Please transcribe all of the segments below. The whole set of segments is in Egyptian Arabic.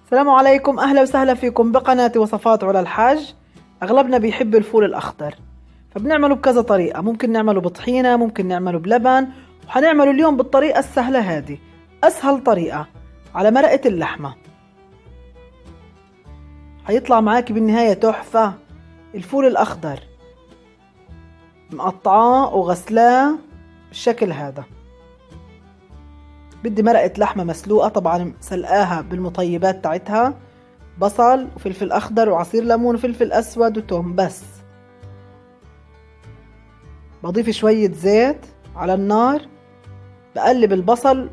السلام عليكم، أهلا وسهلا فيكم بقناة وصفات علا الحاج. أغلبنا بيحب الفول الأخضر، فبنعمله بكذا طريقة، ممكن نعمله بطحينة، ممكن نعمله بلبن، وحنعمله اليوم بالطريقة السهلة هذه، أسهل طريقة، على مرقة اللحمة. حيطلع معاكي بالنهاية تحفة. الفول الأخضر مقطعاه وغسلاه بالشكل هذا. بدي مرقة لحمة مسلوقة، طبعا سلقاها بالمطيبات تاعتها، بصل وفلفل أخضر وعصير ليمون وفلفل أسود وتوم بس. بضيف شوية زيت على النار، بقلب البصل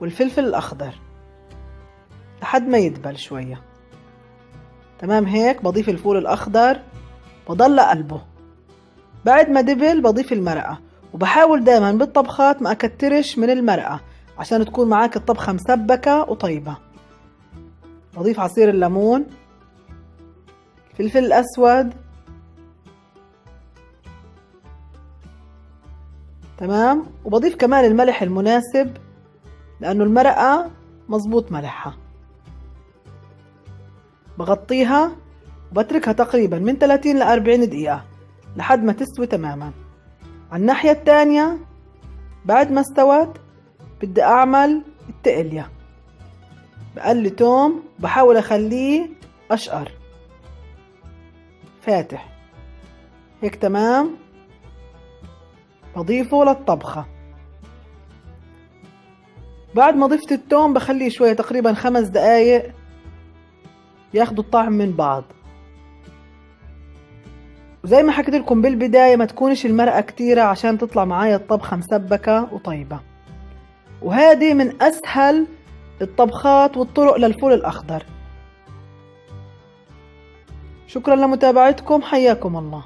والفلفل الأخضر لحد ما يدبل شوية. تمام هيك بضيف الفول الأخضر، بضل أقلبه. بعد ما دبل بضيف المرقة، وبحاول دايما بالطبخات ما أكترش من المرقة عشان تكون معاك الطبخة مسبكة وطيبة. بضيف عصير الليمون، الفلفل الأسود، تمام، وبضيف كمان الملح المناسب لأنه المرقة مظبوط ملحها. بغطيها وبتركها تقريبا من 30 ل 40 دقيقة لحد ما تستوي تماما. على الناحية الثانية بعد ما استوت بدي أعمل التقلية. بقلي توم، بحاول أخليه أشقر فاتح هيك، تمام. بضيفه للطبخة. بعد ما ضفت التوم بخليه شوية تقريبا 5 دقايق ياخدوا الطعم من بعض. وزي ما حكيت لكم بالبداية ما تكونش المرقة كتيرة عشان تطلع معايا الطبخة مسبكة وطيبة. وهذه من أسهل الطبخات والطرق للفول الأخضر. شكرا لمتابعتكم، حياكم الله.